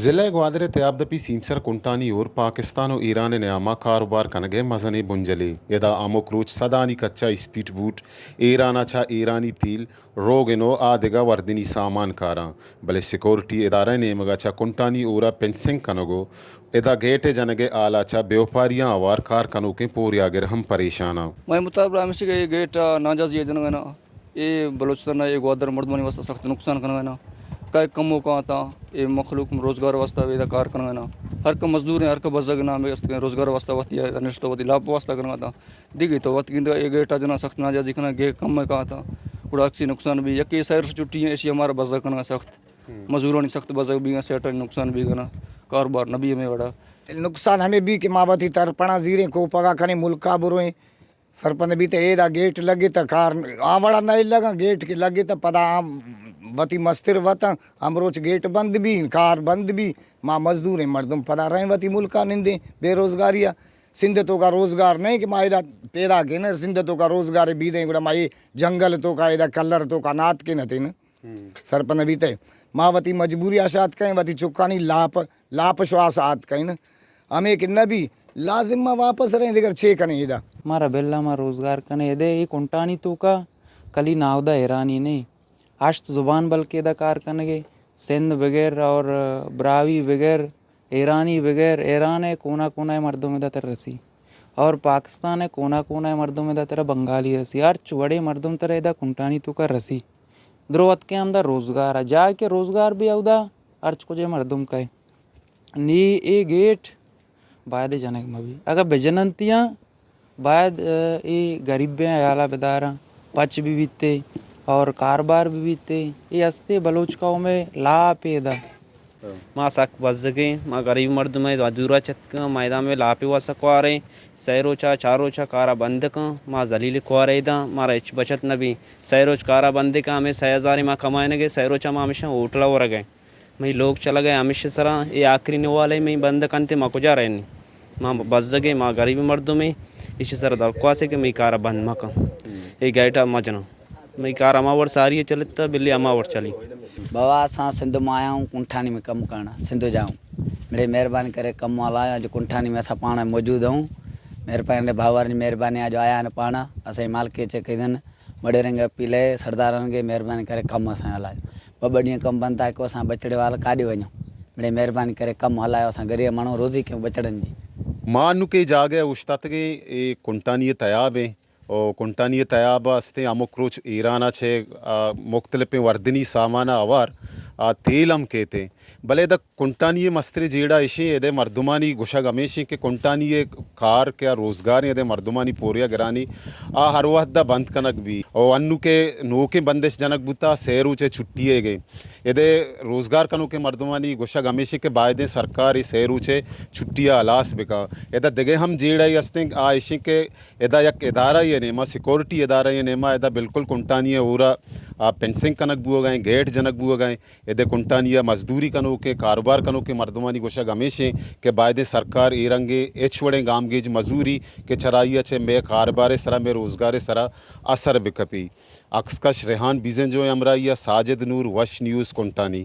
ضلع گوادر ءِ تیابدپی سیمسر کنٹانی ہور پاکستان و ایران ءِ نیاما کاروبار کنگ ءِ مزنیں بنجلے۔ ادا ہمک روچ سدانی کچا اسپیڈ بوٹ، ایران ءَ چہ ایرانی تیل، روگن و آ دگہ وردنی سامان کاراں، بلے سیکورٹی ادارہ ءِ نیمگ ءَ چہ کنٹانی ہور ءَ فنسنگ کنگ و ادا گیٹ ءِ جنگ ءِ ہال ءَ چہ بیوپاریاں ہوار کار کنوکیں پوریاگر ہم پریشان آں۔ مئے مطالبہ ہمیش کہ اے گیٹ ءَ ناجائزی ءَ جنگ ءَ نا، اے بلوچستان ءِ اے گوادر مردمانی واسطہ سخت نقصان کنگ ءَ نا۔ کئے کمو کاں تاں اے مخلوق روزگار واسطہ ادا کار کنگ ءَ نا۔ ہر کہ مزدور ہیں، ہر کہ بزگ نام است کہ روزگار واسطہ وتی نشتہ وتی لاپ واسطہ کنگ ءَ تاں۔ دگہ تو وت گندگا اے گیٹ ءَ جناں سخت ناجائزی کناں، گیٹ کم ءَ کاں تاں گڑا اکسی نقصان بی۔ یکے سیر چھٹی ہیں، ایشی ہمارا بزگ کنگا سخت، مزورانی سخت بزگ بیگا، سیٹانی نقصان بیگا نا، کاروبار نہ بی ہمیں وڑا۔ نقصان ہمیں بی کہ ما وتی ترپڑاں زیریں کوپگا کنیں ملکا برویں، سرپند بیت۔ ایدا گیٹ لگے تا کار آ وڑا نہ لگا، گیٹ کہ لگے تا پدا ہم وتی مستر وطن ہم روچ گیٹ بند بی، کار بند بی، ما مزدوریں مردم پدا رہیں وتی ملکا نندیں بے روزگاریا۔ سندھ توکا روزگار نہیں کہ ما ادا پیدا کینہ، سندھ توکا روزگار بیدیں گڑا ما اے جنگل توکا، ادا کلر توکا نات کینہ تین۔ سرپند بیتے۔ ما وتی مجبوری آشات کہیں، وتی چکانی لاپ، لاپ شواس آت کہیں۔ ہمیں کہ نبی لازم ما واپس رہیں، دگر چے کنیں ادا؟ مارا بلا ما روزگار کنیں ادے، اے کنٹانی توکا کلی ناودا ایرانی نہیں، ہشت زبان بلکہ ادا کار کنگے، سندھ بگر اور براہوی بگر، ایرانی بگر، ایران ءِ کونا کونا ءِ مردم ادا تر رسی اور پاکستان ءِ کونا کونا ءِ مردم ادا تر بنگالی رسی، ہرچ وڑے مردم تر ادا کنٹانی توکا رسی۔ درو اتکے ہمدا روزگار ءَ، جاگہ کہ روزگار بی اودا ہرچ کجے مردم کئے۔ نی اے گیٹ باید جنگ مبی۔ اگہ بجننتیاں باید، اے غریبیں حیالا بداراں، پچ بی بیتے اور کاربار بی بیتے۔ اے ہستے بلوچ قوم ءِ لاپ ادا۔ ما سک بزگیں، ما غریب مردم ایں، ما دورا چتکاں، ما ادا ہمے لاپے واسا کواریں۔ سئے روچا، چار روچا کارا بند کن، ما ذلیل کوارے ادا، مارا ہچ بچت نہ بی۔ سئے روچ کارا بند کن، ہمے سئے ہزارے ما کمائنگے، سئے روچا ما ہمیشہ ہوٹلا ورگے۔ مئی لوگ چلگے ہمیش سرا، اے آخری نوالے مئی بند کنتے، ما کجا رہنی؟ ما بزگے، ما غریب مردمے، ایشی سرا درخواست ہے کہ مئی کارا بند مکن، اے گیٹا مجناں۔ مئی کار ہما وڑ ساری ءَ چلتا، بلے ہما وڑ چلی۔ بابا، اساں سندھ ما آیا ہوں، کنٹھانی میں کم کرنا، سندھ جاؤں۔ میرے مہربانی کرے، کم والا آیا جو کنٹھانی میں اسا پانا موجود ہوں۔ مہربانی، بھاوار جی مہربانی، آج آیا نے پانا، اسا مالکے چے کدن، بڑے رنگ پیلے، سرداران کے مہربانی کرے، کم اسا والا۔ ببڑیاں کم بنتا ہے کو اسا بچڑے والا کاڈی ونجو۔ میرے مہربانی کرے، کم ہلایا، اسا غریب مانو روزی کے بچڑن جی۔ ما انو کے جاگہ اوشتاتگیں، اے کنٹانی تیاب ہیں۔ و کنٹانی ءِ تیاب ءَ استیں ہمک روچ ایران ءَ چہ، آ، مختلفیں وردنی سامان ءَ ہوار، آ، تیل ہم کیت ایں۔ بلے ادا کنٹانی ءِ مستریں جیڑہ ایشیں، ادے مردمانی گوشگ ہمیشیں کہ کنٹانی ءِ کار کہ آ روزگاریں ادے مردمانی پوریا گرانی آ ہر وہد ءَ بند کنگ بی۔ او انو کہ نوکیں بندش جنگ بوتا، سہ روچ ءِ چھٹی ءِ گئے۔ ادے روزگار کنوکیں مردمانی گوشگ ہمیشیں کہ بایدیں سرکار اے سہ روچ ءِ چھٹی ءَ ہلاس بکا۔ ادا دگہ ہم جیڑہ استیں، آ ایشیں کہ ادا یک ادارہ یے نیما، سیکورٹی ادارہ یے نیما ادا بالکل کنٹانی ءِ ہورا آ فنسنگ کنگ بوگا ایں، گیٹ جنگ بوگا ایں۔ ادے کنٹانی ءِ مزدوری کنوکیں، کاروبار کنوکیں مردمانی گوشگ ہمیشیں کہ بایدیں سرکار اے رنگیں ہچ وڑیں گامگیج مزوری کہ چرائی ءَ چہ مئے کاروبار ءِ سرا، مئے روزگار ءِ سرا اثر بکپی۔ عکس کش ریحان بیزنجو ءِ ہمراہی ءَ ساجد نور، وش نیوز، کنٹانی۔